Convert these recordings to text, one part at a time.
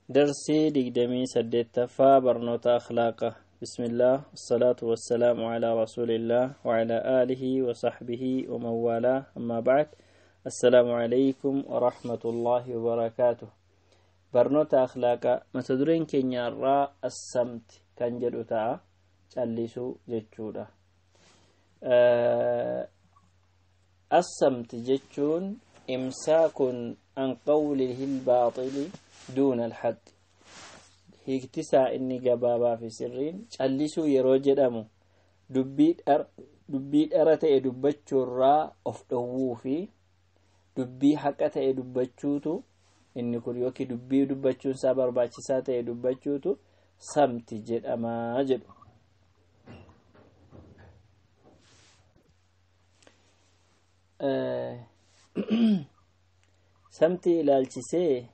Darsii 28ffaa barnoota akhlaaqa. Bismillah, wasalaatu wassalaamu alaa rasuulillah وعلى آله وصحبه ومن والاه، أما بعد، السلام عليكم ورحمة الله وبركاته. Barnoota akhlaaqa, mata dureen keenya irraa الصمت kan jedhu ta'a, callisuu jechuudha. الصمت jechuun إمساك عن قوله الباطل دون الحق. Hiiktisaa inni gabaabaa fi sirriin, callisuu yeroo jedhamu dubbii dhara ta'e dubbachuurraa of dhowwuu fi dubbii haqa ta'e dubbachuutu, inni kun yookiin dubbii dubbachuun isaa barbaachisaa ta'e dubbachuutu صمت jedhamaa jedhu. Samtii ilaalchisee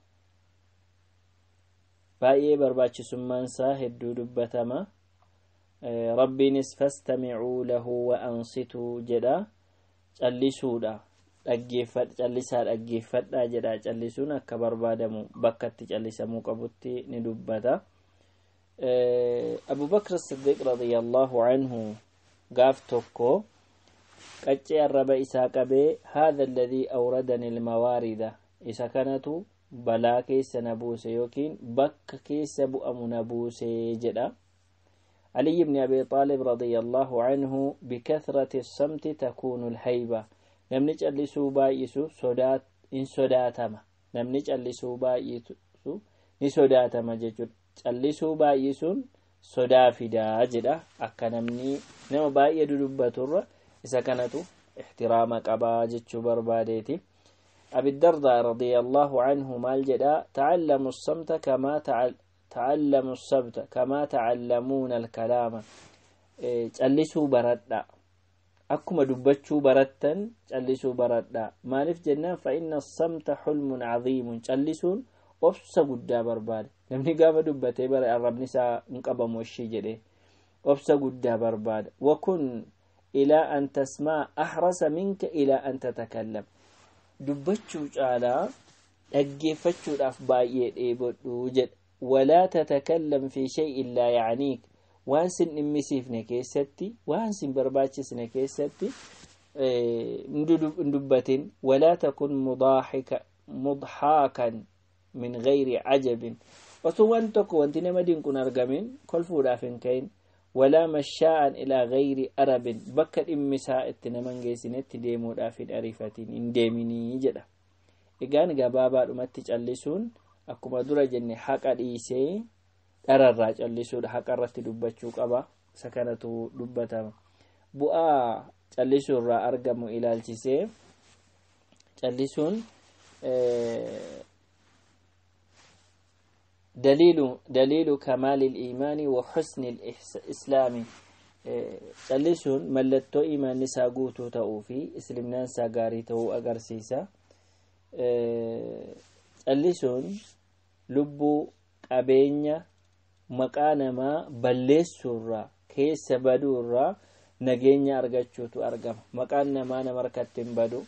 baay'ee barbaachisummaan isaa hedduu dubbatama. Rabbiinis فاستمعوا له وأنصتوا jedha. Callisuudha, callisaa dhaggeeffadhaa jedha. Callisuun akka barbaadamu, bakka itti callisamuu qabutti ni dubbata. Abu Bakr Siddiq رضي الله عنه gaaf tokko qaccee arraba isaa qabee, "هذا الذي أوردني الموارد", isa kanatu balaa keessa na buuse yookiin bakka keessa bu'amu na buuse jedha. علي بن أبي طالب رضي الله عنه: بكثرة الصمت تكون الهيبة. Namni callisuu baay'isu in sodaatama. Namni callisuu baay'isu ni sodaatama jechuudha. Callisuu baay'isuun sodaa fidaa jedha. Akka namni nama baay'ee dudubbaturra isa kanatu ixtiraama qabaa jechuu barbaadeeti. أبي الدرداء رضي الله عنه maal jedha? تعلموا الصمت كما تعلموا الصمت كما تعلمون الكلام. Callisuu baradha, akkuma dubbachuu barattan callisuu baradha. Maaliif jennaan, فإن الصمت حلم عظيم. Callisuun obsa guddaa barbaada. Namni gaafa dubbatee bara arrabni isaa hin qabamu ishii jedhe, obsa guddaa barbaada. وكن إلى أن تسمع أحرص منك إلى أن تتكلم. Dubbachuu caalaa dhaggeeffachuudhaaf baay'ee dheebodhu jedha. ولا تتكلم في شيء لا يعنيك. Waan sin dhimmisiifne keessatti, waan sin barbaachisne keessatti hin dubbatin. ولا تكن مضحاكا من غير عجب. Osoo waan tokko wanti nama dinqun argamin kolfuudhaaf hin ka'in. ولا مشاء إلى غير أرب. Bakka dhimmisaa itti nama hin geessinetti deemuudhaaf hin ariifatin, hin deeminii jedha. Egaan gabaabaadhumatti callisuun akkuma dura jenne haqa dhiisee dhararraa callisuudha. Haqa irratti dubbachuu qaba, isa kanatu dubbatama. Bu'aa callisuurraa argamu ilaalchisee, callisuun دليل كمال الإيمان وحسن الإسلام. Callisuun mallattoo imaanni isaa guutuu ta'uu fi islimnaan isaa gaarii ta'uu agarsiisa. Callisuun lubbuu, qabeenya, maqaa namaa balleessuurraa, keessa baduurraa nageenya argachuutu argama. Maqaan namaa nama harkatti hin badu,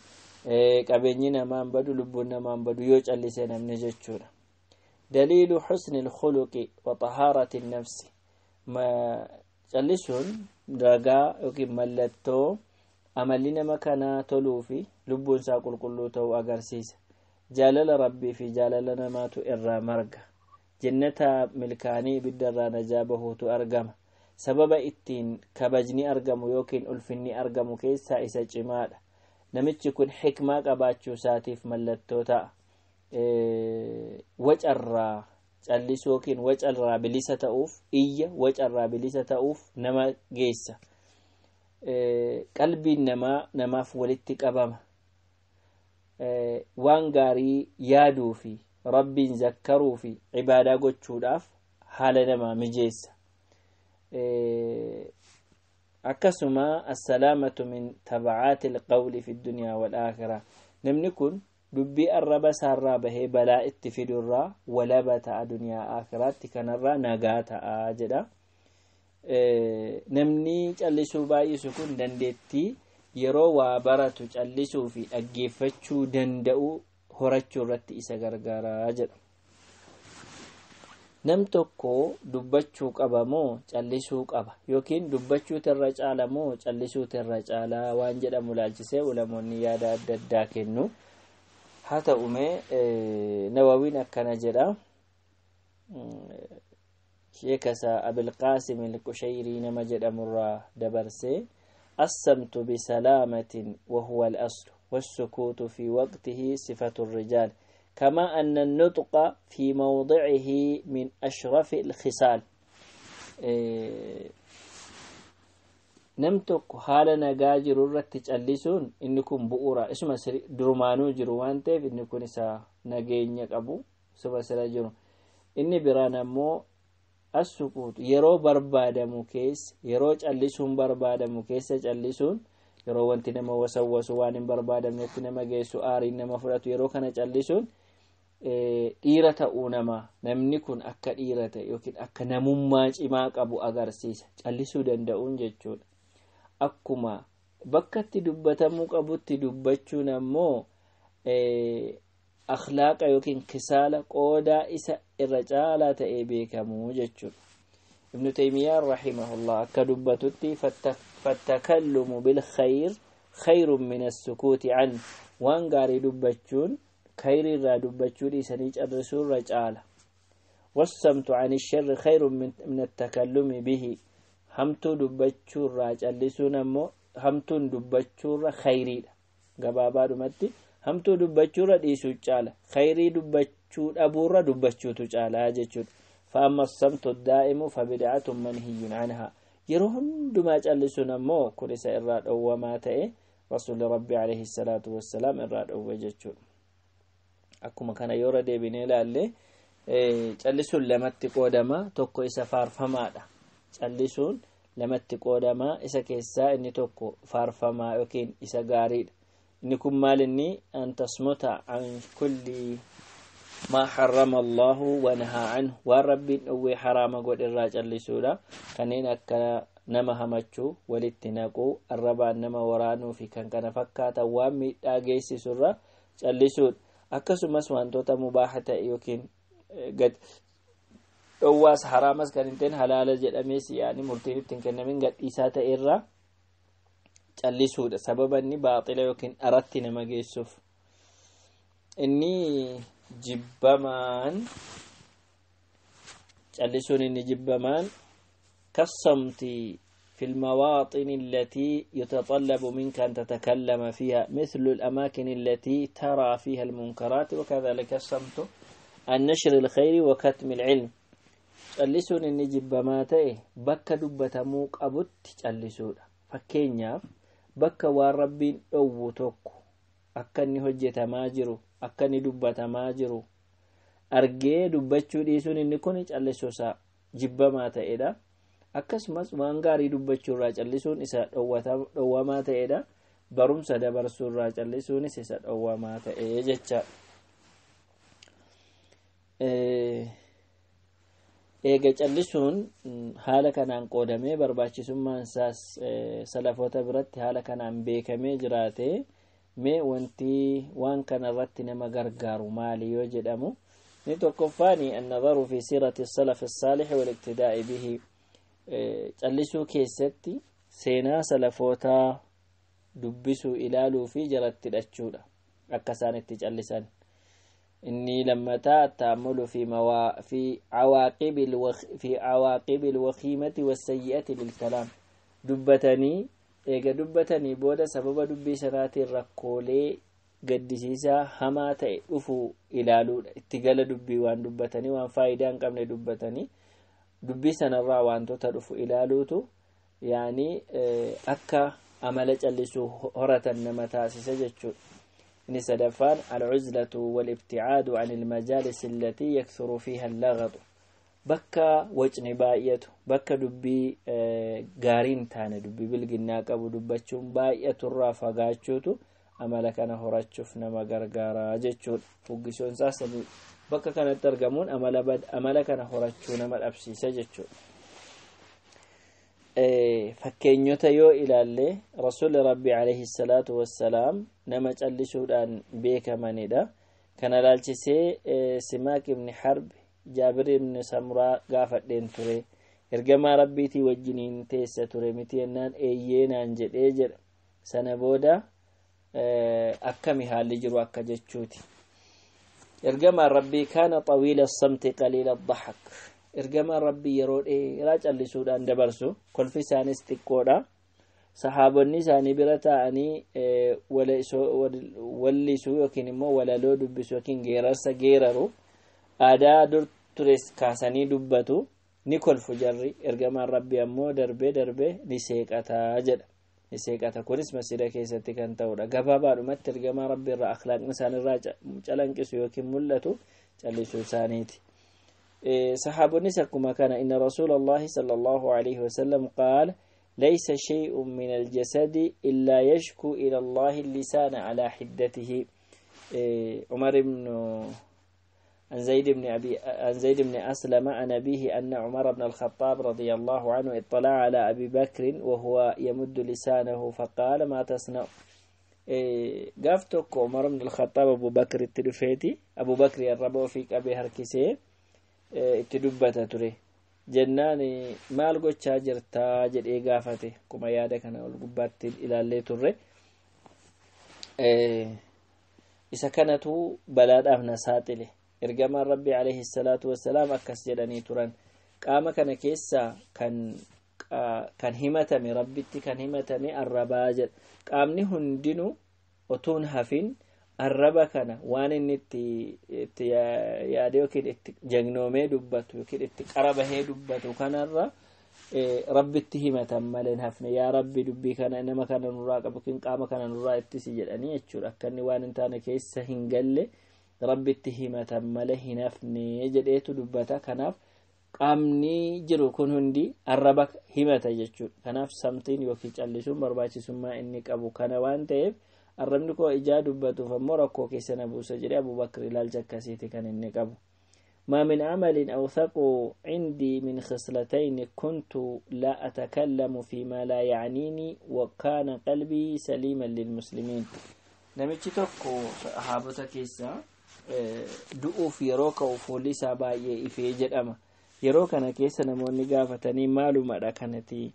qabeenyi namaa hin badu, lubbuun namaa hin badu yoo callise namni jechuudha. دليل حسن الخلق وطهارة النفس. ما callisuun ragaa yookiin mallattoo amalli nama kanaa toluu fi lubbuun isaa qulqulluu ta'uu agarsiisa. Jaalala Rabbii fi jaalala namaatu irraa marga. Jannata milkaanii, ibidda irraa najaa bahuutu argama. Sababa ittiin kabajni argamu yookiin ulfinni argamu keessaa isa cimaadha. Namichi kun xikmaa qabaachuu isaatiif mallattoo ta'a. Wacarraa callisuu yookiin wacarraa bilisa ta'uuf, iyya wacarraa bilisa ta'uuf nama geessa. Qalbiin namaa namaaf walitti qabama. Waan gaarii yaaduu fi Rabbiin zakkaruu fi cibaadaa gochuudhaaf haala namaa mijeessa. Akkasuma السلامة من تبعات القول في الدنيا والآخرة. Namni kun dubbii arraba isaarraa bahee balaa itti fidurraa walaba ta'a, duniyaa aakhiraatti kanarraa nagaa ta'a jedha. Namni callisuu baay'isu kun dandeettii yeroo waa baratu callisuu fi dhaggeeffachuu danda'u horachuu irratti isa gargaaraa jedha. Nam tokko dubbachuu qaba moo callisuu qaba, yookiin dubbachuutu irra caala moo callisuutu irra caalaa waan jedhamu laalchisee ulamoonni yaada adda addaa kennu. Haa ta'u mee, Nawawiin akkana jedha: sheeka isaa Abilqaasim Ilqushayrii nama jedhamurraa dabarsee, الصمت بسلامة وهو الأصل، والسكوت في وقته صفة الرجال، كما أن النطق في موضعه من أشرف الخصال. Nam tokko haala nagaa jiru irratti callisuun inni kun bu'uura isuma durumaanuu jiru waan ta'eef, inni kun isa nageenya qabu isuma sira jiru. Inni biraan ammoo as-sukuutu yeroo barbaadamu keessa, yeroo callisuun barbaadamu keessa callisuun, yeroo wanti nama wasawwasu, waan hin barbaadamnetti nama geessu, aariin nama fudhatu, yeroo kana callisuun dhiira ta'uu nama, namni kun akka dhiira ta'e yookiin akka namummaa cimaa qabu agarsiisa callisuu danda'uun jechuudha. Akkuma bakka itti dubbatamuu qabutti dubbachuun ammoo akhlaaqa yookiin kisaala qoodaa isa irra caalaa ta'ee beekamuu jechuudha. Ibnu Taymiyyaan rahimahullah akka dubbatutti, فالتكلم بالخير خير من السكوت عنه. Waan gaarii dubbachuun khayrii irraa dubbachuu dhiisanii callisuu irra caala. والصمت عن الشر خير من التكلم به. Hamtuu dubbachuu irraa callisuun ammoo hamtuun dubbachuu irra khayriidha. Gabaabaadhumatti, hamtuu dubbachuurra dhiisuu caala, khayrii dubbachuu dhabuurra dubbachuutu caalaa jechuudha. فأما الصمت الدائم فبدعة منهي عنها. Yeroo hundumaa callisuun ammoo kun isa irraa dhowwamaa ta'e, Rasuulli Rabbi alayhi salaatu wassalaam irraa dhowwe jechuudha. Akkuma kana yoo irra deebinee ilaalle, callisuun lamatti qoodama. Tokko isa faarfamaadha. Callisuun lamatti qoodama. Isa keessaa inni tokko faarfamaa yookiin isa gaariidha. Inni kun maal inni? أن تصمت عن كل ما حرم الله ونهى عنه. Waan Rabbiin dhowwee haraama godhe irraa callisuudha. Kanneen akka nama hamachuu, walitti naquu, arrabaan nama waraanuu fi kan kana fakkaatan, waan miidhaa geessisu irra callisuudha. Akkasumas wantoota mubaaha ta'e yookiin gad dhowwaas haraamas kan hin ta'in, halaala jedhamees yaani murtiin ittiin kennamin, gadhiisaa ta'e irraa callisuudha, sababa inni baaxila yookiin dharatti nama geessuuf. Inni jibbamaan, callisuun inni jibbamaan, كالصمت في المواطن التي يتطلب منك أن تتكلم فيها، مثل الأماكن التي ترى فيها المنكرات، وكذلك الصمت عن نشر الخير وكتم العلم. Callisuun inni jibbamaa ta'e bakka dubbatamuu qabutti callisuudha. Fakkeenyaaf, bakka waan Rabbiin dhowwu tokko akka inni hojjetamaa jiru, akka inni dubbatamaa jiru argee dubbachuu dhiisuun, inni kun callisuusaa jibbamaa ta'edha. Akkasumas waan gaarii dubbachuurraa callisuun isa dhowwamaa ta'edha. Barumsa dabarsuurraa callisuunis isa dhowwamaa ta'e jecha. Eega callisuun haala kanaan qoodamee, barbaachisummaan isaas salafoota biratti haala kanaan beekamee jiraate, mee wanti waan kana irratti nama gargaaru maali yoo jedhamu, ni tokkoffaani النظر في سيرة السلف الصالح والاقتداء به. Callisuu keessatti seenaa salafootaa dubbisuu, ilaaluu fi jalatti hidhachuudha, akka isaan itti callisan. Inni lammataa التأمل في عواقب الوخيمة والسيئة للكلام. Dubbatanii, eega dubbatanii booda sababa dubbii sanaatiin rakkoolee gaddisiisaa hamaa ta'e dhufu ilaaluudha. Itti gala dubbii waan dubbatanii, waan faayidaa hin qabne dubbatanii, dubbii sanarraa wantoota dhufu ilaaluutu yaani akka amala callisuu horatan nama taasisa jechuudha. Inni sadaffaan العزلة والابتعاد عن المجالس التي يكثر فيها اللغط. Bakka wacni baay'atu, bakka dubbii gaariin taane, dubbii bilginnaa qabu dubbachuun baay'aturraa fagaachuutu amala kana horachuuf nama gargaaraa jechuudha. Fuggisoon isaas bakka kanatti argamuun amala kana horachuu nama dhabsiisa jechuudha. Fakkeenyota yoo ilaalle, Rasuulli Rabbi alayhi salaatu wassalaam nama callisuudhaan beekamanidha. Kana ilaalchisee Simaak ibni Harb Jaabir ibn Samraa gaafadheen ture, ergamaa Rabbiitii wajjiniin teessa ture miti jennaan, eeyyee naan jedhee jedha. Sana booda akkami haalli jiru akka jechuuti. Ergamaan Rabbii kaana xawiila samti qaliila daxak. Ergamaan Rabbii yeroo dheeraa callisuudhaan dabarsu, kolfi isaanis xiqqoodha. Sahaabonni isaanii bira taa'anii wallisuu yookiin immoo walaloo dubbisu yookiin geerarsa geeraru, aadaa dur tures kaasanii dubbatu, ni kolfu jarri. Ergamaan Rabbii ammoo darbee darbee ni seeqataa jedha, ni seeqata. Kunis masjida keessatti kan ta'udha. Gabaabaadhumatti ergamaa Rabbii irraa akhlaaqni isaanirraa calanqisu yookiin mul'atu callisuu isaaniiti. Sahaabonnis akkuma kana. Inna rasuula Allahi sala Allahu alaihi wasallam qaala: ليس شيء من الجسد إلا يشكو إلى الله اللسان على حدته. عمر بن عن زيد بن أبي عن زيد بن أسلم عن أبيه أن عمر بن الخطاب رضي الله عنه اطلع على أبي بكر وهو يمد لسانه فقال: ما تصنع؟ Gaaf tokko عمر بن الخطاب أبو بكر itti dhufeeti, أبو بكر arraba ofii qabee harkisee itti dubbata ture jennaan, maal gochaa jirtaa jedhee gaafate. Akkuma yaada kana ol gubbaatti ilaallee turre, isa kanatu balaadhaaf na saaxile. Ergamaan Rabbi alayhi salaatu wassalaam akkas jedhanii turan: qaama kana keessaa kan himatame, Rabbitti kan himatame arrabaa jedha. Qaamni hundinuu otuun hafin arraba kana waan inni itti yaade yookiin itti jagnoomee dubbatu yookiin itti qara bahee dubbatu kanarra Rabbitti himatan malee hafne. Yaa Rabbi, dubbii kana nama kana nurraa qabu yookiin qaama kana nurraa ittisi jedhanii jechuudha. Akka inni waan hin taane keessa hin galle Rabbitti himatan malee hin hafne jedheetu dubbata. Kanaaf qaamni jiru kun hundi arraba himata jechuudha. Kanaaf samtiin yookiin callisuun barbaachisummaa inni qabu kana waan ta'eef, arrabni koo ijaa dubbatuuf ammoo rakkoo keessa na buusa jedhee Abubakar ilaalcha akkasiiti kan inni qabu. ما من عمل أوثق عندي من خصلتين: كنت لا أتكلم فيما لا يعنيني، وكان قلبي سليما للمسلمين. Namichi tokko sahaabota keessaa du'uuf yeroo ka'u fuulli isaa baay'ee ifee jedhama. Yeroo kana keessa namoonni gaafatanii, maalumadha kanati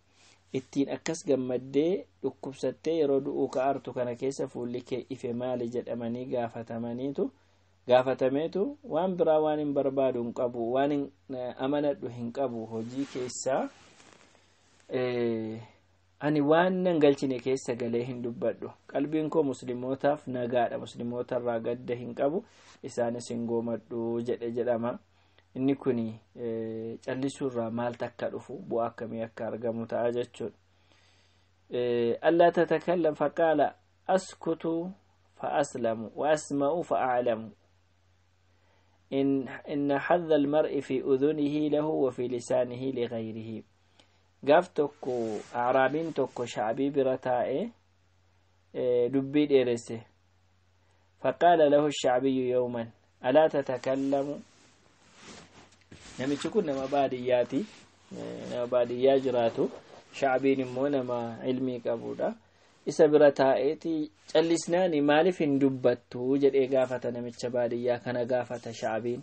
ittiin akkas gammaddee dhukkubsattee yeroo du'uu ka'artu kana keessa fuulli kee ife maali jedhamanii gaafatamaniitu, gaafatameetu, waan biraa waan hin barbaadu hin qabu, waan hin amanadhu hin qabu, hojii keessaa ani waan nan galchine keessa galee hin dubbadhu, qalbiin koo muslimootaaf nagaadha, muslimootarraa gadda hin qabu, isaanis hin goomadhu jedhe jedhama. Inni kun callisuurraa maaltu akka dhufu, bu'aa akkamii akka argamu ta'a jechuudha. ألا تتكلم؟ فقال: أسكت فأسلم، وأسمع فأعلم. إن حظ المرء في أذنه له وفي لسانه لغيره. Gaaf tokko acraabiin tokko shacbii bira taa'e dubbii dheeresse. فقال له الشعبي يوما: ألا تتكلم؟ Namichi kun nama baadiyyaati, nama baadiyyaa jiraatu. Shacbiin immoo nama ilmii qabudha. Isa bira taa'eeti callisnaani maaliif hin dubbattu jedhee gaafata. Namicha baadiyyaa kana gaafata shacbiin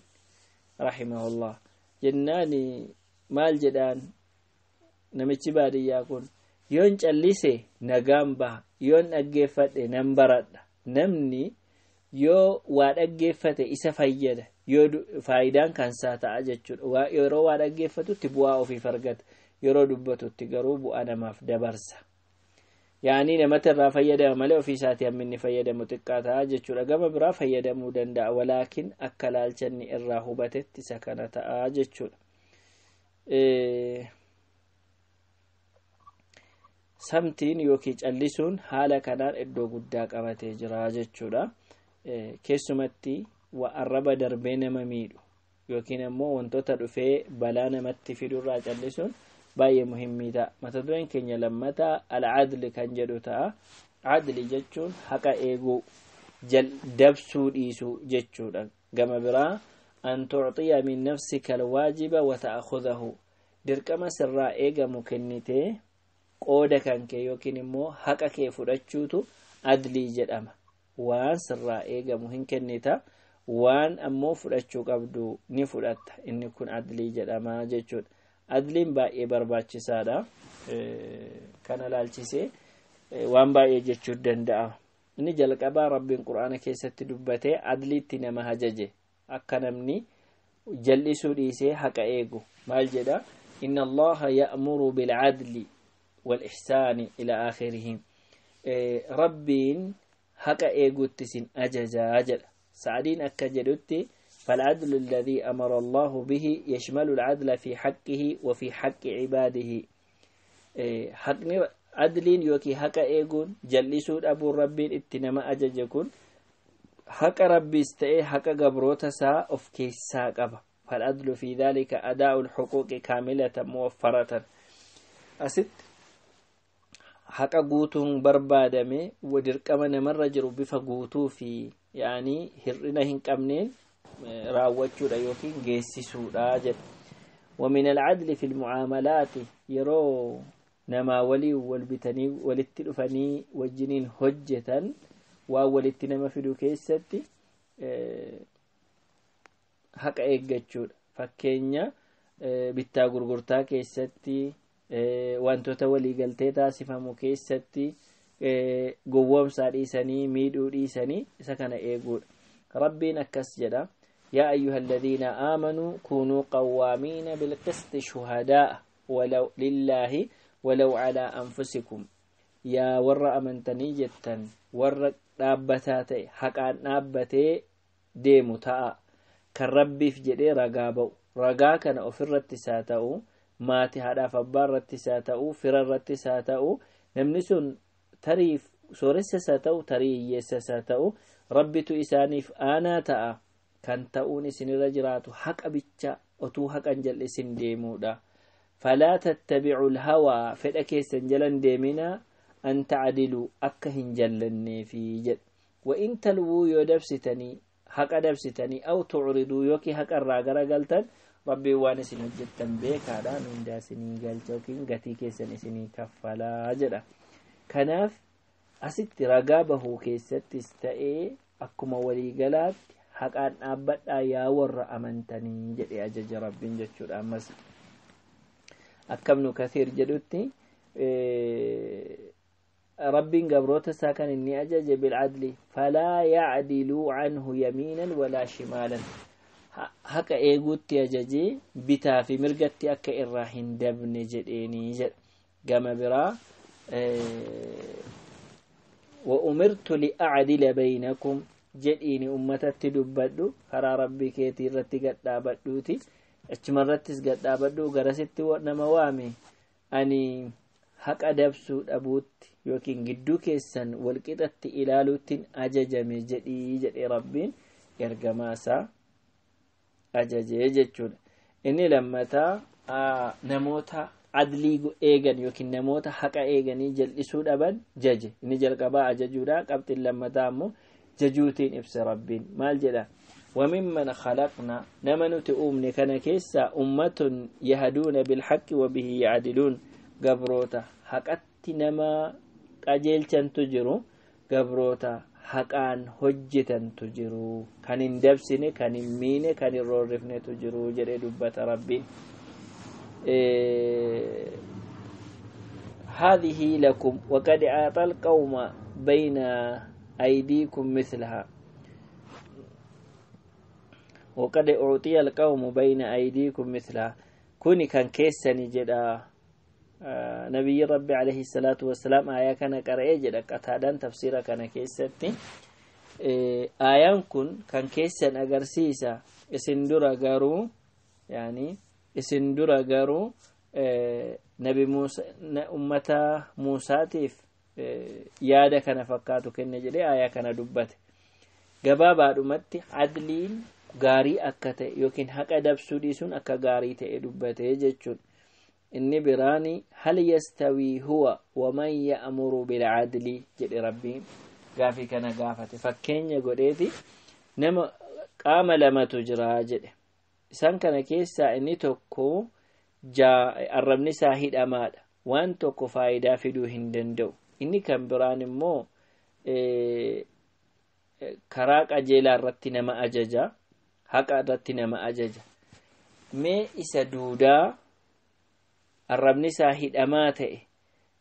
رحمه الله. Jennaani maal jedhaan namichi baadiyyaa kun? Yoon callise nagaan baha, yoon dhaggeeffadhe nan baradha. Namni yoo waa dhaggeeffate isa fayyada, yoo faayidaan kansaa ta'a jechuudha. Yeroo waa dhaggeeffatutti bu'aa ofiif argata, yeroo dubbatutti garuu bu'aa namaaf dabarsa. Yaanii namatti irraa fayyadama malee ofii isaatii hammi inni fayyadamu xiqqaa ta'a jechuudha. Gama biraa fayyadamuu danda'a, walaakin akka laalchanni irraa hubatetti isa kana ta'a jechuudha. Samtiin yookiin callisuun haala kanaan iddoo guddaa qabatee jira jechuudha. Keessumatti arraba darbee nama miidhu yookiin ammoo wantoota dhufee balaa namatti fidurraa callisuun baay'ee muhimmii ta'a. Mata dureen keenya lammataa العدل kan jedhu ta'a. Cadli jechuun haqa eeguu, dabsuu dhiisuu jechuudha. Gama biraa أن تعطي من نفسك الواجب وتأخذه. Dirqama sirraa eegamu kennitee qooda kan kee yookiin immoo haqa kee fudhachuutu adlii jedhama. Waan sirraa eegamu hin kennita, Waan ammoo fudhachuu qabdu ni fudhatta. Inni kun adlii jedhama jechuudha. Adliin baay'ee barbaachisaadha. Kana laalchisee waan baay'ee jechuu danda'a. Inni jalqabaa Rabbiin Qur'aana keessatti dubbatee adliitti nama ajaje, akka namni jal'isuu dhiisee haqa eegu. Maal jedha? Inna Allaha ya'muru bilcadli walixsaani ila aakhirihi. Rabbiin haqa eeguutti isin ajajaa jedha. Sa'adiin akka jedhutti, فالعدل الذي أمر الله به يشمل العدل في حقه وفي حق عباده. Haqni adliin yookiin haqa eeguun, jal'isuu dhabuun Rabbiin itti nama ajaje kun haqa Rabbiis ta'ee haqa gabroota isaa of keessaa qaba. فالعدل في ذلك أداء الحقوق كاملة موفرة. Asitti haqa guutuun barbaadame, dirqama namarra jiru bifa guutuu fi yaanii hir'ina hin qabneen raawwachuudha yookiin geessisuudha jedha. ومن العدل في المعاملات, yeroo namaa waliin wal bitanii, walitti dhufanii wajjiniin hojjetan, waan walitti nama fidu keessatti haqa eeggachuudha. Fakkeenya, bittaa gurgurtaa keessatti, wantoota waliigaltee taasifamu keessatti gowwoomsaa dhiisanii, miidhuu dhiisanii, isa kana eeguudha. Rabbiin akkas jedha: يا أيها الذين آمنوا كونوا قوامين بالقسط شهداء ولو لله ولو على أنفسكم. Yaa warra amantanii jettan, warra dhaabbataa ta'e, haqaan dhaabbatee deemu ta'a, kan Rabbiif jedhee ragaa ba'u. Ragaa kana ofirrattis haa ta'u, maatii haadhaaf abbaa irrattis haa ta'u, fira irrattis haa ta'u, namni sun tarii sooressas haa ta'u, tarii hiyyeessas haa ta'u, Rabbitu isaaniif aanaa ta'a. Kan ta'uun isinirra jiraatu haqa bicha, otuu haqan jal'isin deemuudha. فلا تتبعوا الهوى, fedha keessan jalan deeminaa, أن تعدلوا, akka hin jallanneefi jedhe. وإن تلووا, yoo dabsitanii, haqa dabsitanii, أو تعرضوا, yookiin haqa irraa garagaltan, Rabbiin waan isin hojjettan beekaadha, mindaa isinii galcha yookiin gatii keessan isinii kaffalaa jedha. Kanaaf asitti ragaa bahuu keessattis ta'ee akkuma waliigalaatti haqaan dhaabbadhaa, yaa warra amantanii jedhe ajaja Rabbiin jechuudha. Ammas akka Ibnu Kathiir jedhutti, Rabbiin gabroota isaa kan inni ajaje بالعدل فلا يعدلوا عنه يمينا ولا شمالا. Haqa eeguutti ajajee bitaa fi mirgatti akka irraa hin dabne jedheenii jedha. Gama biraa, وأمرت لأعدل بينكم jedhiini ummatatti dubbadhu, karaa Rabbii keetii irratti gadhaabadhuuti, achumarrattis gadhaabadhu, garasitti nama waame. Ani haqa dabsuu dhabuutti yookiin gidduu keessan walqixatti ilaaluuttiin ajajame jedhii jedhe Rabbiin ergamaasaa ajajee jechuudha. Inni lammataa, namoota adlii eegan yookiin namoota haqa eeganii jal'isuu dhaban jaje. Inni jalqabaa ajajuudha. Qabxiin lammataa ammoo jajuutiin ibsa Rabbiin. Maal jedha? وممن خلقنا, nama nuti uumne kana keessa, أمة يهدون بالحق وبه يعدلون. Gabroota haqatti nama qajeelchantu jiru, gabroota haqaan hojjetantu jiru, kan hin dabsine, kan hin miine, kan hin roorrifnetu jiru jedhee dubbata Rabbiin. هذه لكم وقد أعطى القوم بين أيديكم مثلها وقد أعطي القوم بين أيديكم مثلها. Kuni kan keessani jedha. Nabiyyi Rabbi عليه الصلاة والسلام aayaa kana qara'ee jedha Qataadhaan tafsiira kana keessatti. Aayaan kun kan keessan agarsiisa. Isin dura garuu, yani isin dura garuu, Nabi Muusa ummata Muusaatiif yaada kana fakkaatu kenne jedhee aayaa kana dubbate. Gabaabaadhumatti adliin gaarii akka ta'e yookiin haqa dabsuu dhiisuun akka gaarii ta'e dubbate jechuudha. Inni biraani, هل يستوي هو ومن يأمر بالعدل jedhe Rabbiin. Gaafii kana gaafate, fakkeenya godheeti, nama qaama lamatu jira jedhe. Isaan kana keessaa inni tokko arrabni isaa hidhamaadha, waan tokko faayidaa fiduu hin danda'u. Inni kan biraan immoo Karaa qajeelaa irratti nama ajaja, haqa irratti nama ajaja. Mee isa duudaa arrabni isaa hidhamaa ta'e,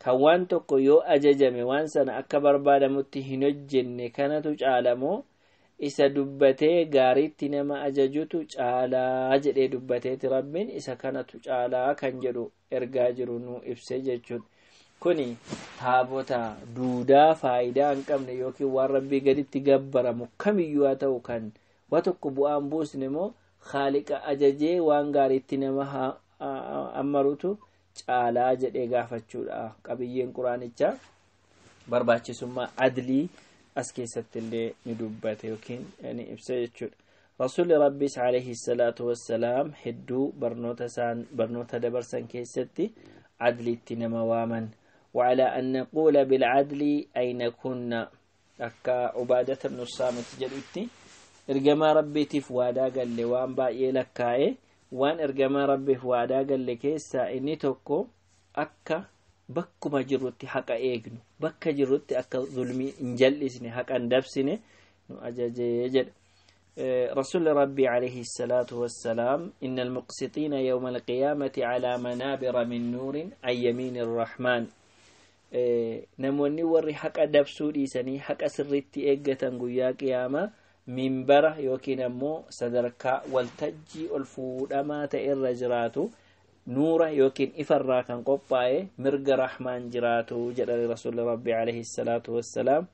kan waan tokko yoo ajajame waan sana akka barbaadamutti hin hojjenne kanatu caalamoo isa dubbatee gaariitti nama ajajutu caalaa jedhee dubbateeti Rabbiin isa kanatu caalaa kan jedhu ergaa jiru nu ibse jechuudha. Kuni taabota duudaa faayidaa hin qabne yookiin waan Rabbii gaditti gabbaramu kamiyyuu haa ta'u kan waa tokko bu'aan buusne moo Khaaliqa ajajee waan gaariitti nama ammarutu caalaa jedhee gaafachuudha. Qabiyyeen quraanichaa barbaachisummaa adlii as keessatti illee ni dubbate yookiin ni ibsa jechuudha. Rasuulli Rabbiis alayhi salaatu wassalaam hedduu barnoota isaan barnoota dabarsan keessatti adliitti nama waaman. وعلى أن نقول بالعدل أين كنا akka Ubaadata ibnu Saamit jedhutti, ergamaa Rabbiitiif waadaa galle waan baay'ee lakkaa'e. Waan ergamaa Rabbiif waadaa galle keessaa inni tokko akka bakkuma jirrutti haqa eegnu, bakka jirrutti akka zulmii hin jal'isne, haqa hin dabsine nu ajajee jedha. رسول ربي عليه الصلاة والسلام: إن المقسطين يوم القيامة على منابر من نور عن يمين الرحمن. Namoonni warri haqa dabsuu dhiisanii haqa sirriitti eeggatan guyyaa qiyaamaa minbara yookiin ammoo sadarkaa waltajjii ol fuudhamaa ta'e irra jiraatu, nuura yookiin ifarraa kan qophaa'e mirga Rahmaan jiraatu jedhani Rasuulli Rabbi alayhi salaatu wassalaam.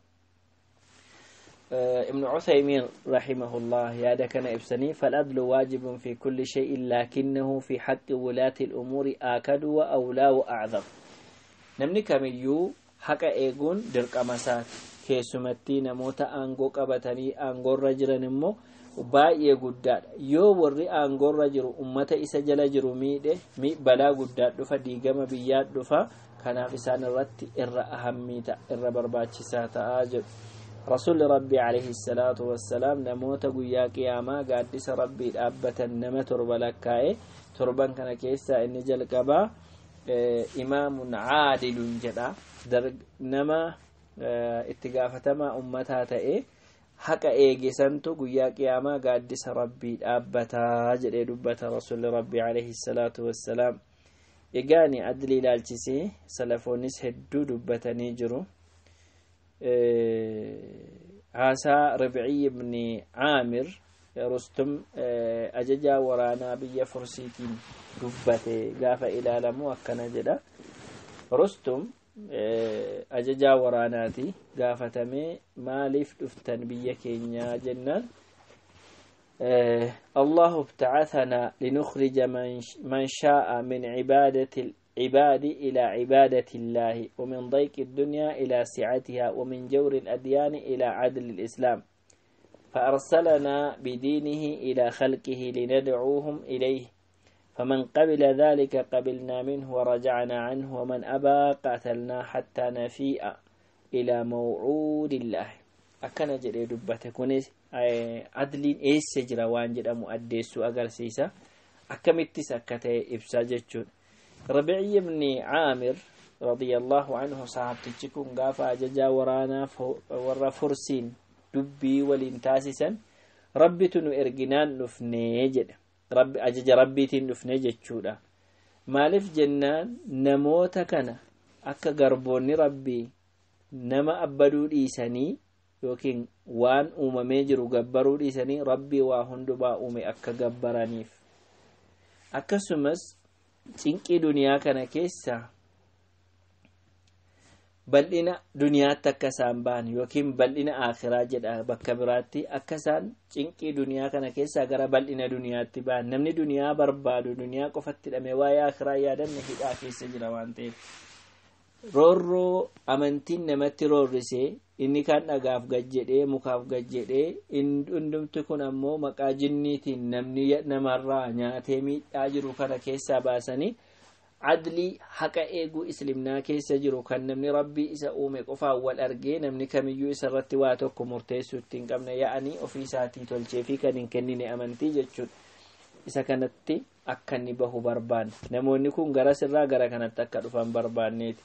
ابن عثيمين رحمه الله يا كان إبسني: فالعدل واجب في كل شيء، لكنه في حق ولاة الأمور آكد وأولى وأعظم. Namni kamiyyuu haqa eeguun dirqama isaati, keessumattii namoota aangoo qabatanii aangoorra jiran immoo baay'ee guddaadha. Yoo warri aangoorra jiru ummata isa jala jiru miidhe, balaa guddaa dhufa, diigama biyyaa dhufa. Kanaaf isaan irratti irra ahammii ta'a, irra barbaachisaa ta'aa jedhu. Rasuulli Rabbii alayhi salaatu wassalaam namoota guyyaa qiyaamaa gaaddisa Rabbii dhaabbatan nama torba lakkaa'e. Torban kana keessaa inni jalqabaa imaamun caadilun jedha, nama itti gaafatamaa ummataa ta'e haqa eegisantu guyyaa qiyaamaa gaaddisa Rabbii dhaabbataa jedhee dubbata Rasuulli Rabbii alayhi salaatu wassalaam. Egaani adli ilaalchisee salafoonnis hedduu dubbatanii jiru. Haasaa Ribciy ibni Caamir Rustum ajajaa waraanaa biyya Fursiitiin dubbate gaafa ilaalamu akkana jedha. Rustum ajajaa waraanaati, gaafatamee maaliif dhuftan biyya keenyaa jennaan, الله ابتعثنا لنخرج من شاء من عبادة العباد إلى عبادة الله، ومن ضيق الدنيا إلى سعتها، ومن جور الأديان إلى عدل الإسلام، فأرسلنا بدينه إلى خلقه لندعوهم إليه، فمن قبل ذلك قبلنا منه ورجعنا عنه، ومن أبى قاتلنا حتى نفيء إلى موعود الله. Akkana jedhee dubbate. Kunis adliin eessa jira waan jedhamu addeessuu agarsiisa, akkamittis akka ta'e ibsaa jechuudha. Rabici ibni Caamir radiyallahu anhu, sahabtichi kun gaafa ajajaa waraanaa warra Fursiin dubbii waliin taasisan, Rabbitu nu erginaan dhufnee jedha. Rabbi ajaja Rabbiitiin dhufnee jechuudha. Maaliif jennaan, namoota kana akka garboonni Rabbii nama abbaduu dhiisanii yookiin waan uumamee jiru gabbaruu dhiisanii Rabbii waa hundumaa uume akka gabbaraniif, akkasumas cinqii duniyaa kana keessa bal'ina duniyaatti akka isaan ba'an yookiin bal'ina akhiraa jedha bakka biraatti, akka isaan cinqii duniyaa kana keessaa gara bal'ina duniyaatti ba'an. Namni duniyaa barbaadu, duniyaa qofatti hidhame waa'ee akhiraa yaadanne hidhaa keessa jira waan ta'eef, roorroo amantiin namatti roorrisee inni kan dhagaaf gad jedhee, mukaaf gad jedhee, hundumti kun ammoo maqaa jinniitiin namni namarraa nyaatee miidhaa jiru kana keessaa baasanii adlii haqa eeguu islimnaa keessa jiru kan namni Rabbii isa uume qofaan wal argee namni kamiyyuu isa irratti waa tokko murteessuu itti hin qabne, yaa'anii ofii isaatii tolchee fi kan hin kennine amantii jechuudha. Isa kanatti akka inni bahu barbaanne, namoonni kun gara sirraa gara kanatti akka dhufan barbaanneeti.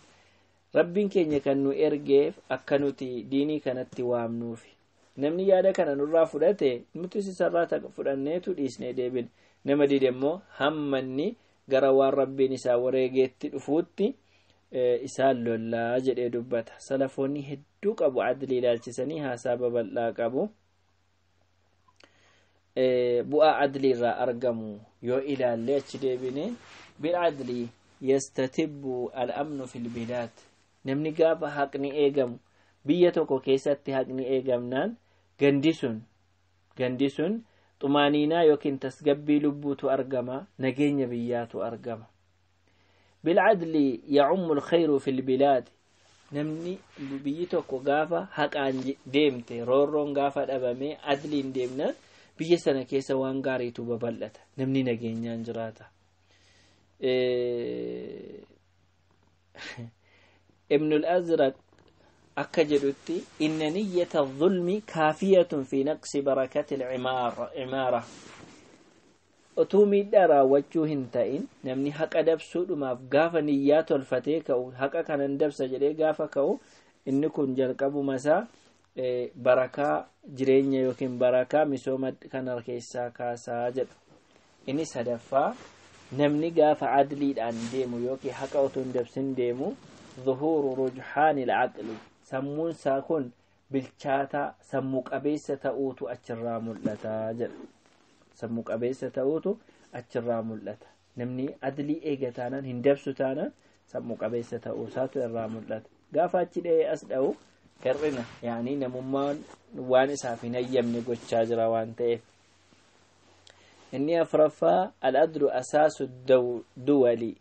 Rabbiin keenya kan nu ergeef akka nuti diinii kanatti waamnuufi. Namni yaada kana nurraa fudhate nutis isarraa fudhanneetu dhiisnee deebine. Nama dide immoo hamma inni gara waan Rabbiin isaa wareegeetti dhufuutti isaan lollaa jedhee dubbata. Salafoonni hedduu qabu adlii ilaalchisanii haasaa babal'aa qabu. Bu'aa adlii irraa argamu yoo ilaalle achi deebine, bilcadli yastatibbu al'amnu fil bilaad. Namni gaafa haqni eegamu, biyya tokko keessatti haqni eegamnaan, gandi sun xumaaniinaa yookiin tasgabbii lubbuutu argama, nageenya biyyaatu argama. Bilcadli yacummu alkhayru fi lbilaad. Namni biyyi tokko gaafa haqaan deemte, roorroon gaafa dhabamee adliin deemnaan, biyya sana keessa waan gaariitu babal'ata, namni nageenyaan jiraata. Ibnul Azraq akka jedhutti, inna niyyata zulmi kaafiyatun fi naqsi barakati cimaara. Otuu miidhaa raawwachuu hin ta'in, namni haqa dabsuudhumaaf gaafa niyyaa tolfatee ka'u, haqa kanan dabsa jedhee gaafa ka'u, inni kun jalqabuma isaa barakaa jireenya yookiin barakaa misooma kana keessaa kaasaa jedha. Inni sadaffaa, namni gaafa adliidhaan deemu yookiin haqa otoo hin dabsin deemu, zuhuuru rujhaani alcaqli, sammuun isaa kun bilchaataa, sammuu qabeessa ta'uutu achirraa mul'ata jedha. Sammuu qabeessa ta'uutu achirraa mul'ata. Namni adlii eega taanaan, hin dabsu taanaan, sammuu qabeessa ta'uusaatu irraa mul'ata. Gaafa achi dha'ee as dha'u hir'ina, yaanii namummaan waan isaaf hin hayyamne gochaa jira waan ta'eef. Inni afraffaa, al'adlu asaasu duwali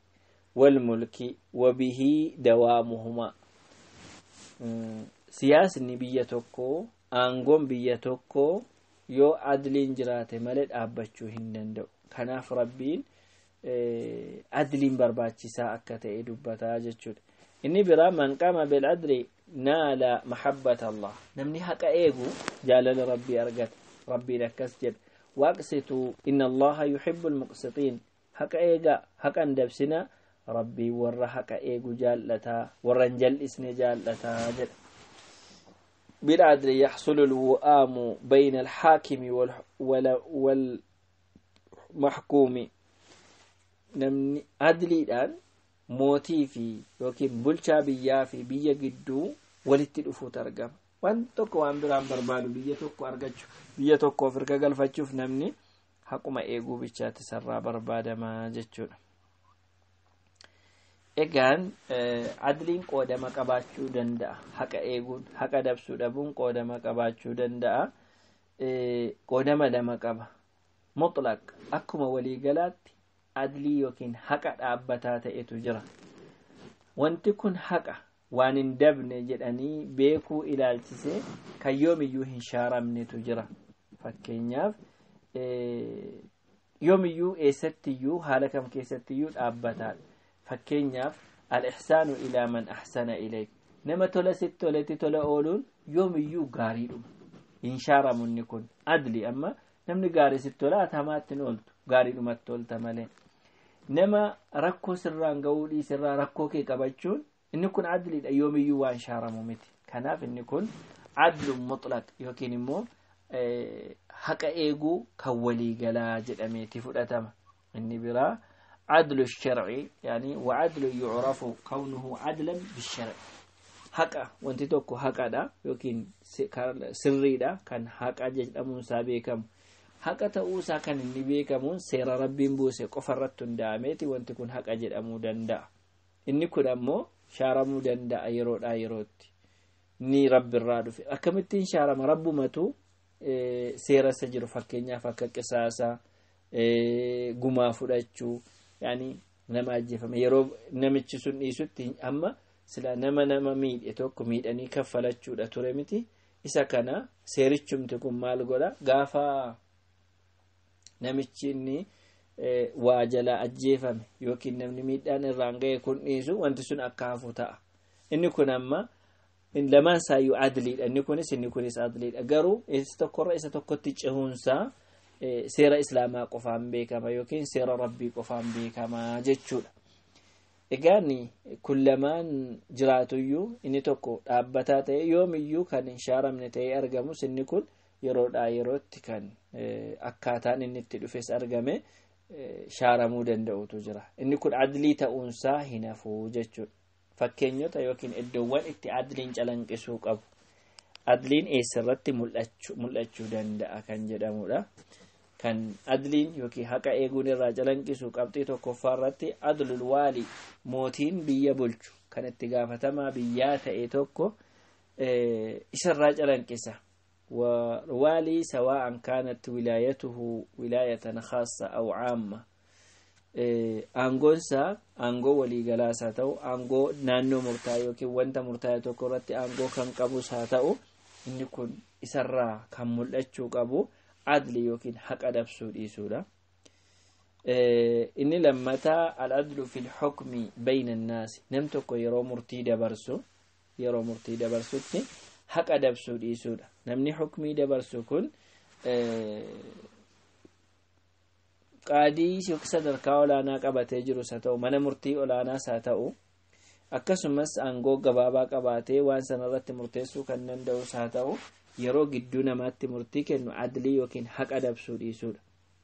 walmulki wabihii dawaamuhumaa. Siyaasni biyya tokkoo, aangoon biyya tokkoo yoo adliin jiraate malee dhaabbachuu hin danda'u. Kanaaf Rabbiin adliin barbaachisaa akka ta'e dubbataa jechuudha. Inni biraa, man qaama bil'adli naala mahabbata Allah. Namni haqa eegu jaalala Rabbii argata. Rabbiin akkas jedha: waaqsituu, inna Allaha yuhibbu almuqsitiin. Haqa eegaa, haqa hin dabsina, Rabbii warra haqa eegu jaallataa, warra hin jal'isne jaallataa jedha. بالعدل يحصل الوئام بين الحاكم والمحكوم. Namni adliidhaan mootii fi yookiin bulchaa biyyaa fi biyya gidduu walitti dhufuutu argama. Waan tokko waan biraan barbaadu, biyya tokko argachuu, biyya tokko of hirka galfachuuf, namni haquma eeguu bichaatti sarraa barbaadamaa jechuudha. Egaan adliin qoodama qabaachuu danda'a. Haqa eeguun, haqa dabsuu dhabuun qoodama qabaachuu danda'a. Qoodama lama qaba. Mutlaq, akkuma waliigalaatti adlii yookiin haqa dhaabbataa ta'etu jira. Wanti kun haqa waan hin dabne jedhanii beekuu ilaalchisee kan yoomiyyuu hin shaaramnetu jira. Fakkeenyaaf, yoomiyyuu, eessattiyyuu, haala kam keessattiyyuu dhaabbataadha. Fakkeenyaaf, al-ihsaanu ilaa man ahsana ilayk. Nama tola sitti toletti tola ooluun yoomiyyuu gaariidhuma. Hin shaaramu inni kun. Adli amma namni gaarii sitti tola, ati hamaatti hin ooltu, gaariidhumatti tolta malee. Nama rakkoo sirraan ga'uu dhiisirraa rakkoo kee qabachuun, inni kun adliidha, yoomiyyuu waan shaaramu miti. Kanaaf inni kun adlun mutlaq yookiin immoo haqa eeguu kan waliigalaa jedhameeti fudhatama. Inni biraa عدل الشرعي، يعني وعدل يعرف كونه عدلا بالشرع. Haqa wanti tokko haqadha yookiin sirriidha kan haqa jedhamuun isaa beekamu, haqa ta'uusaa kan inni beekamuun seera Rabbiin buuse qofa irratti hundaa'ameeti wanti kun haqa jedhamuu danda'a. Inni kun ammoo shaaramuu danda'a yeroodhaa yerootti. Ni Rabbirraa dhufe akkamittiin shaarama? Rabbumatu seera isa jiru, fakkeenyaaf akka qisaasaa, gumaa fudhachuu, yaani nama ajjeefame yeroo namichi sun dhiisutti, amma sila nama miidhe tokko miidhanii kaffalachuudha ture miti? Isa kana seerichumti kun maal godha? Gaafa namichi inni waa jalaa ajjeefame yookiin namni miidhaan irraan ga'e kun dhiisu, wanti sun akka hafu ta'a. Inni kun amma lamaan isaayyuu adliidha. Inni kunis adliidha, garuu isa tokkorra isa tokkotti cehuunsaa seera Islaamaa qofaan beekama yookiin seera Rabbii qofaan beekama jechuudha. Egaan kun lamaan jiraatuyyuu inni tokko dhaabbataa ta'e yoomiyyuu kan hin shaaramne ta'ee argamus inni kun yeroodhaa yerootti kan akkaataan inni itti dhufes argame shaaramuu danda'utu jira. Inni kun adlii ta'uunsaa hin hafu jechuudha. Fakkeenyota yookiin iddoowwan itti adliin calanqisuu qabu. Adliin eessarratti mul'achuu danda'a kan jedhamudha. Kan adliin yookiin haqa eeguun irraa calanqisu qabxii tokkoffaa irratti adlul waali, mootiin biyya bulchu kan itti gaafatamaa biyyaa ta'e tokko isarraa calanqisa. والوالي سواء كانت ولايته ولاية خاصة أو عامة، aangoonsaa aangoo waliigalaas haa ta'u, aangoo naannoo murtaa'e yookiin wanta murtaa'e tokko irratti aangoo kan qabus haa ta'u, inni kun isarraa kan mul'achuu qabu adli yookiin haqa dabsuu dhiisuudha. Inni lammataa al-adlu fil hukmi bayna annaasi, nam tokko yeroo murtii dabarsu, yeroo murtii dabarsutti haqa dabsuu dhiisuudha. Namni hukmii dabarsu kun qaadii yookiin sadarkaa olaanaa qabatee jirus haa ta'u, mana murtii olaanaas haa ta'u, akkasumas aangoo gabaabaa qabaatee waan sanarratti murteessuu kan danda'us haa ta'u, yeroo gidduu namaatti murtii kennu adlii yookiin haqa dabsuu dhiisuudha.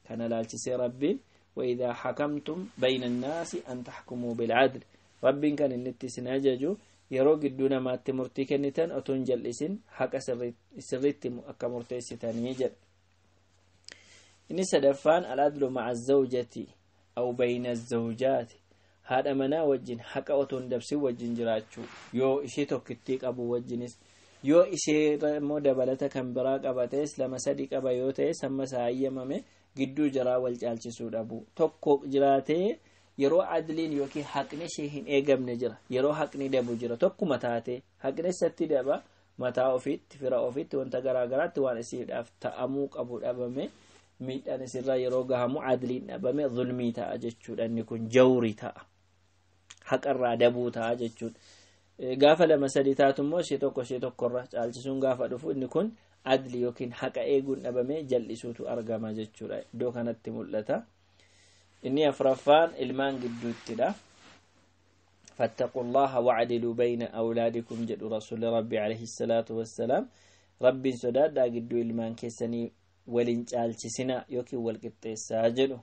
Kana laalchisee Rabbiin وإذا حكمتم بين الناس أن تحكموا بالعدل, Rabbiin kan inni itti isin ajaju yeroo gidduu namaatti murtii kennitan otoo hin jal'isin haqa sirriitti akka murteessitanii jedha. Inni sadaffaan al-adlu ma'a zawjati aw bayna zawjaati, haadha manaa wajjin haqa otoo hin dabsin wajjin jiraachuu, yoo ishee tokkittii qabu wajjinis, yoo ishee immoo dabalata kan biraa qabatees, lama sadi qaba yoo ta'es, hamma isaa hayyamame gidduu jaraa wal caalchisuu dhabu. Tokko jiraatee yeroo adliin yookiin haqni ishee hin eegamne jira, yeroo haqni dabu jira. Tokkuma taate haqni isatti daba, mataa ofiitti, fira ofiitti, wanta garaa garaatti waan isiidhaaf ta'amuu qabu dhabame, miidhaan isirraa yeroo gahamu adliin dhabame zulmii ta'a jechuudha. Inni kun jawrii ta'a, haqarraa dabuu ta'a jechuudha. Gaafa lama sadi taatu immoo ishee tokko ishee tokkorra caalchisuun gaafa dhufu, inni kun adli yookiin haqa eeguun dhabame jal'isuutu argama jechuudha. Iddoo kanatti mul'ata. Inni afraffaan ilmaan gidduuttidha. فاتقوا الله واعدلوا بين أولادكم jedhu رسول ربي عليه الصلاة والسلام. Rabbiin sodaadhaa, gidduu ilmaan keessanii waliin caalchisinaa yookiin wal qixxeessaa jedhu.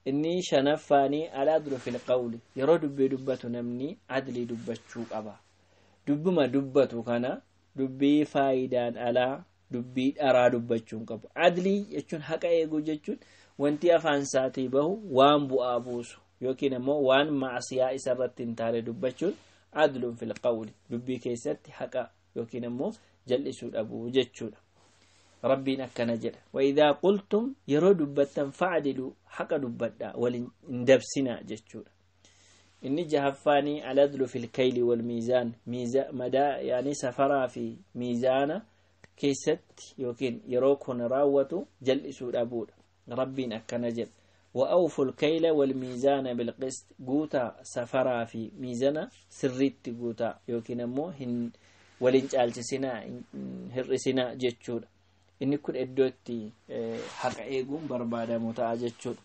Inni shanaffaanii العدل في القول, yeroo dubbii dubbatu namni adlii dubbachuu qaba. Dubbuma dubbatu kana dubbii faayidaan alaa, dubbii dharaa dubbachuu hin qabu. Adlii jechuun, haqa eeguu jechuun, wanti afaan isaatii bahu waan bu'aa buusu yookiin ammoo waan macsiyaa isa irratti hin taane dubbachuun عدل في القول, dubbii keessatti haqa yookiin ammoo jal'isuu dhabuu jechuudha. Rabbiin akkana jedha: وإذا قلتم, yeroo dubbattan, فاعدلوا, haqa dubbadhaa, waliin hin dabsinaa jechuudha. Inni jahaffaanii العدل في الكيل والميزان, madaa yaani safaraa fi miizaana keessatti yookiin yeroo kun raawwatu jal'isuu dhabuudha. Rabbiin akkana jedha: وأوفوا الكيل والميزان بالقسط, guutaa safaraa fi miizana sirriitti guutaa yookiin ammoo hin waliin caalchisinaa, hir'isinaa jechuudha. Inni kun iddootti haqa eeguun barbaadamu ta'a jechuudha.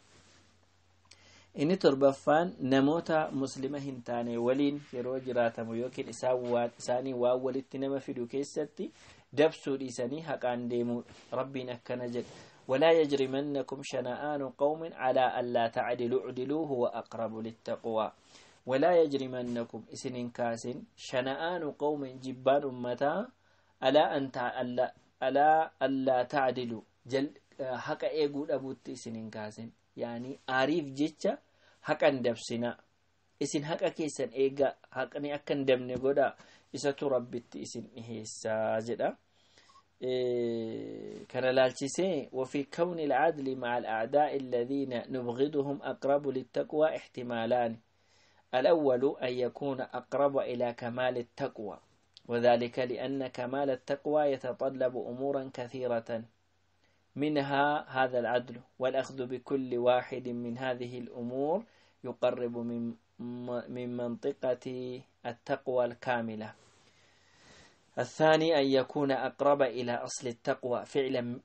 Inni torbaffaan namoota Muslima hin taane waliin yeroo jiraatamu yookiin isaanii waan walitti nama fidu keessatti dabsuu dhiisanii haqaan deemuudha. Rabbiin akkana jedha: ولا يجرمنكم شنآن قوم على ألا تعدلوا اعدلوا هو أقرب للتقوى. ولا يجرمنكم, isin hin kaasin, شنآن قوم, jibbaan ummataa, على أن على ألا تعدلوا, jal haqa eeguu dhabuutti isin hin kaasin, yaani aariif jecha haqa hin dabsinaa. Isin haqa keessan eegaa, haqni akka hin dabne godhaa, isatu Rabbitti isin dhiheessaa jedha. Kana laalchisee وفي كون العدل مع الأعداء الذين نبغضهم أقرب للتقوى احتمالان: الأول أن يكون أقرب إلى كمال التقوى، وذلك لأن كمال التقوى يتطلب أمورا كثيرة منها هذا العدل، والأخذ بكل واحد من هذه الأمور يقرب من منطقة التقوى الكاملة. الثاني أن يكون أقرب إلى أصل التقوى فعلا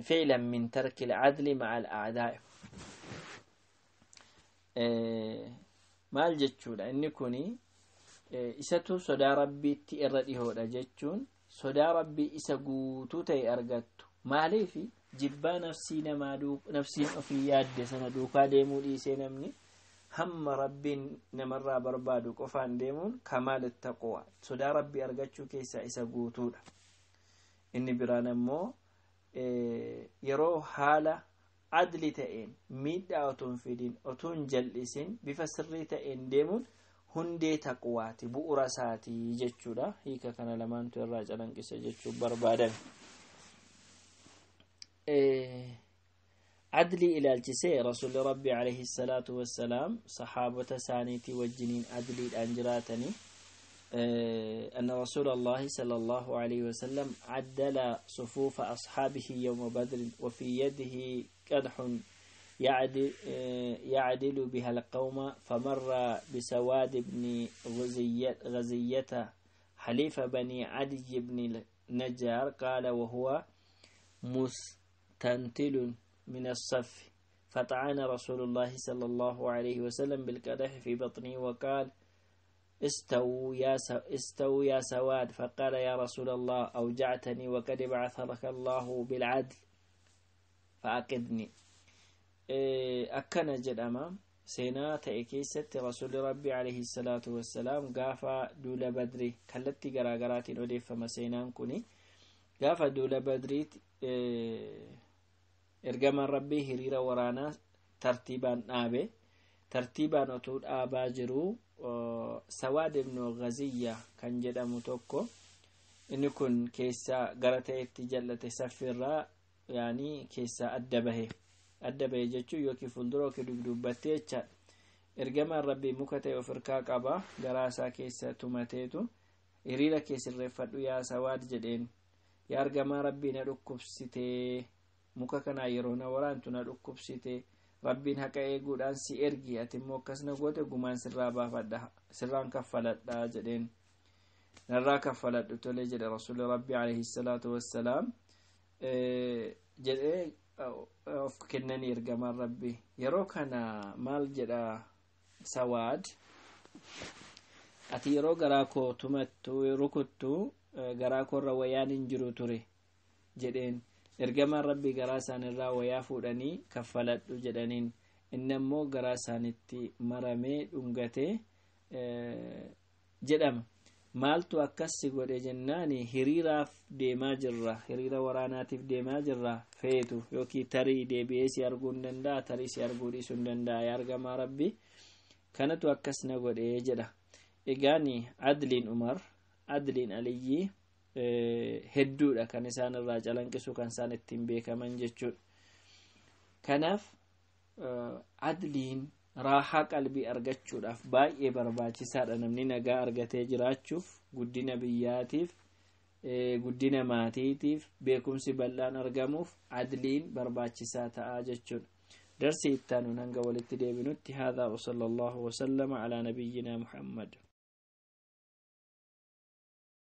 فعلا من ترك العدل مع الأعداء. Maal jechuudha inni kuni? Isatu sodaa rabbiitti irra dhihoodha jechuun sodaa rabbii isa guutuu ta'e argattu. Maaliif jibbaa nafsii namaa, nafsiin ofii yaadde sana duukaa deemuu dhiisee, namni hamma rabbiin namarraa barbaadu qofaan deemuun kamaal taqwa, sodaa rabbii argachuu keessaa isa guutuudha. Inni biraan ammoo yeroo haala adli ta'een, miidhaa otoo hin fidin, otoo hin jal'isin, bifa sirrii ta'een deemuun hundee taqwaati, bu'ura isaatii jechuudha. Hiika kana lamaantu irraa calanqisa jechuun barbaadan. Adlii ilaalchisee Rasuulli Rabbi alayhi salaatu wassalaam saxaabota isaaniitii wajjiniin adliidhaan jiraatanii. أن رسول الله صلى الله عليه وسلم عدل صفوف أصحابه يوم بدر وفي يده قدح يعدل بها القوم، فمر بسواد بن غزية حليف بني عدي بن النجار، قال: وهو مستنتل من الصف، فطعن رسول الله صلى الله عليه وسلم بالقدح في بطنه وقال: استووا يا استووا يا سواد. فقال: يا رسول الله، أوجعتني وقد بعثك الله بالعدل، فأقدني. Akkana jedhama: seenaa ta'e keessatti Rasuulli Rabbii alayhi salaatu wassalaam gaafa duula Badrii, kallattii garaagaraatiin odeeffama seenaan kuni, gaafa duula Badriitti ergamaan Rabbii hiriira waraanaa tartiibaan dhaabe. Tartiibaan otuu dhaabaa jiruu Sawaad ibnu Gaziyya kan jedhamu tokko, inni kun keessaa gara ta'etti jallate, saffirraa yaanii keessaa adda bahe. Adda bahe jechuun yookiin fuuldura yookiin dugduubbattee jechaadha. Ergamaan Rabbii muka ta'e of hirkaa qaba, garaa isaa keessa tumateetu, "Hiriira kee sirreeffadhu yaa Sawaad," jedheen. "Yaa ergamaa Rabbii, na dhukkubsitee, muka kanaa yeroo na waraantu na dhukkubsitee. Rabbiin haqa eeguudhaan si ergi, ati immoo akkas na goote, gumaan sirraa baafadha, sirraan kaffaladha," jedheen. "Narraa kaffaladhu." "Tole," jedhe Rasuulli Rabbii alayhi salaatu wassalaam. Jedhee of kennanii ergamaan Rabbii. Yeroo kana maal jedha Sawaad? "Ati yeroo garaa koo tumattu, rukuttu, garaa koorra wayaan hin jiru ture," jedheen. Ergamaan Rabbii garaa isaanirraa wayaa fuudhanii, "Kaffaladhu," jedhaniin. Inni ammoo garaa isaanitti maramee dhungatee jedhama. "Maaltu akkas si godhe?" jennaani, "Hiriiraaf deemaa jirra, hiriira waraanaatiif deemaa jirra, feetu yookiin tarii deebi'ee si arguu hin danda'a, tarii si arguu dhiisuu hin danda'a, yaa ergamaa Rabbii, kanatu akkas na godhe," jedha. Egaani adliin Umar, adliin Aliyyii hedduudha kan isaan irraa calanqisu, kan isaan ittiin beekaman jechuudha. Kanaaf adliin raahaa qalbii argachuudhaaf baay'ee barbaachisaadha. Namni nagaa argatee jiraachuuf, guddina biyyaatiif, guddina maatiitiif, beekumsi bal'aan argamuuf adliin barbaachisaa ta'a jechuudha. Darsi ittaanuun hanga walitti deebinutti, haadhaa wa sallallahu wasallama alaa nabiyyinaa Muhammad.